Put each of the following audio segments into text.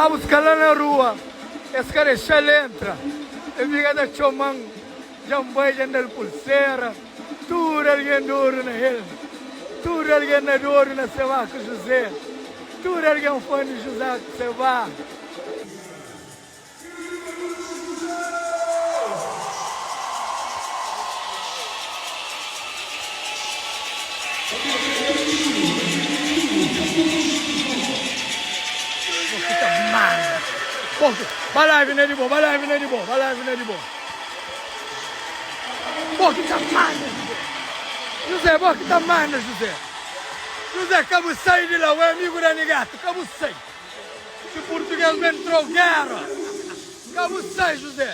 Ba buska la na rua, es ka dexa-l entra. El fika ta txoma-m, Dja N bai, dja N da-l pulsera. Tudu algen dodu na el. Tudu algen na dodu na Seba ku Juzé. Tudu algen fã di Juzé ku Seba. Ba live na di bo, ba live na di bo, ba live na di bo. Bo ki ta manda, José. José, bo ki ta manda, José. José, ka bu sai di la, o é amigu da Nigato, ka bu sai. Si purtuguês ben trau guerra, ka bu sai, José.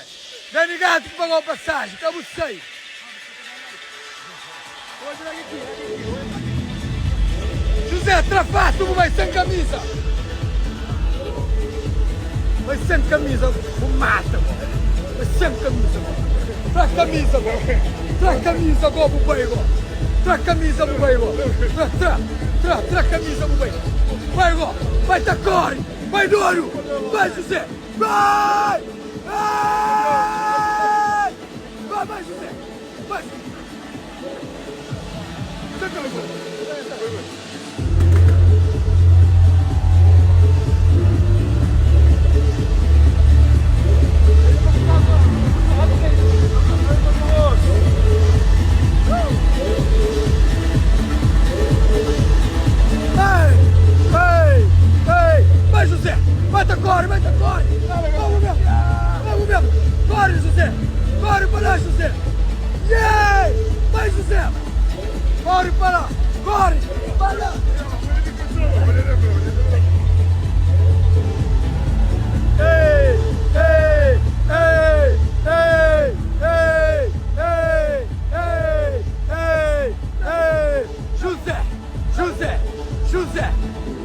Dani Gato ki pagau pasaji, ka bu sai. José, tra fatu bu bai sen kamisa. Bai sen kamisa, bu mata go. Bai sen kamisa go. Tra kamisa go. Tra kamisa go bu bai go. Tra kamisa bu bai go. Tra, tra, tra, tra kamisa bu bai. Bai go. Bai ta kori. Bai dodu. Bai José. Vai! Vai! Vai, vai José. Vai. Ei, ei, ei, vai José, vai ta corre, vai ta corre, vamos mesmo, vamos mesmo, corre José, corre para lá José, yeah, vai José, corre para lá, corre para lá. Ei, ei, ei, ei, ei, ei, ei, ei, ei, José, José, José,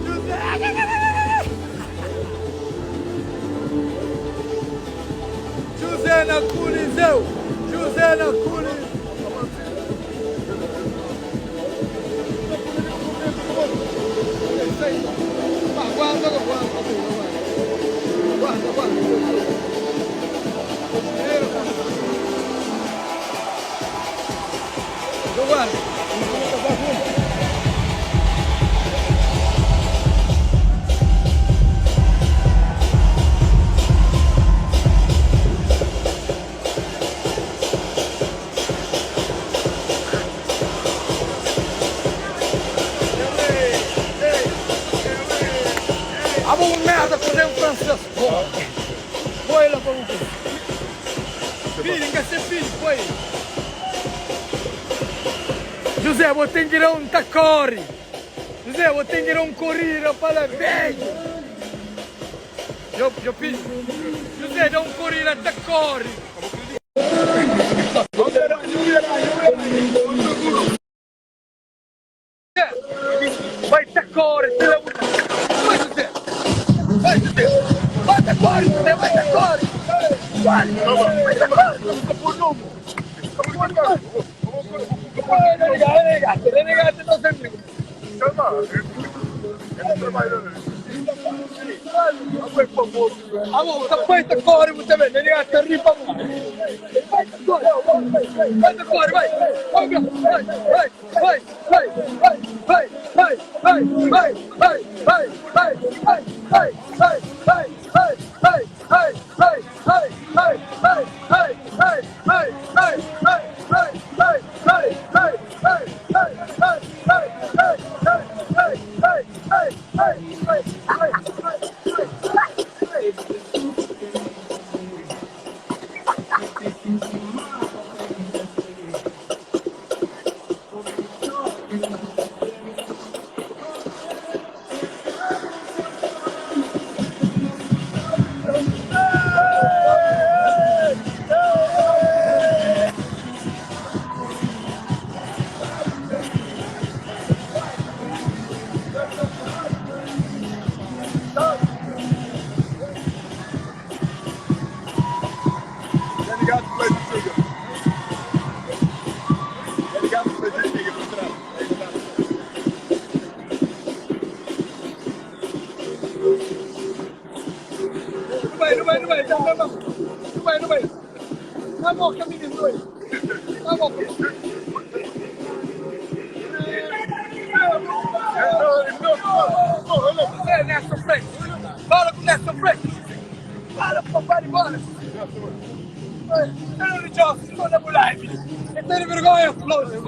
José. José na Coliseu, José na Coliseu. Abo un merda ku nem francês porra. Põe lá pa bu Filho, nka se filho, põe. José, bo tem que dar um tacore. José, bo tem que dar um corrida para lá, velho. Eu, eu filho. José, dá um corrida, tacore. Vai ta kore, filha bu Vai José, vai José Vai ta kore, José, vai ta kore Vai, vai ta kore Renegado, nosso amigo. Abo, ta pai ta kore, bu ta ben, renegado ta ri pa bu. Vai ta kore, vai ta kore, vai, vai, vai, vai. bai, nu bai, nu bai, nu bai, nu bai. Na boka, mininu, nu bai. Na boka. É, Nelson Freire. Fala com Nelson Freire. Fala com o papai de bola. Ele Johnson, estou na live. Eu tenho vergonha, Flores.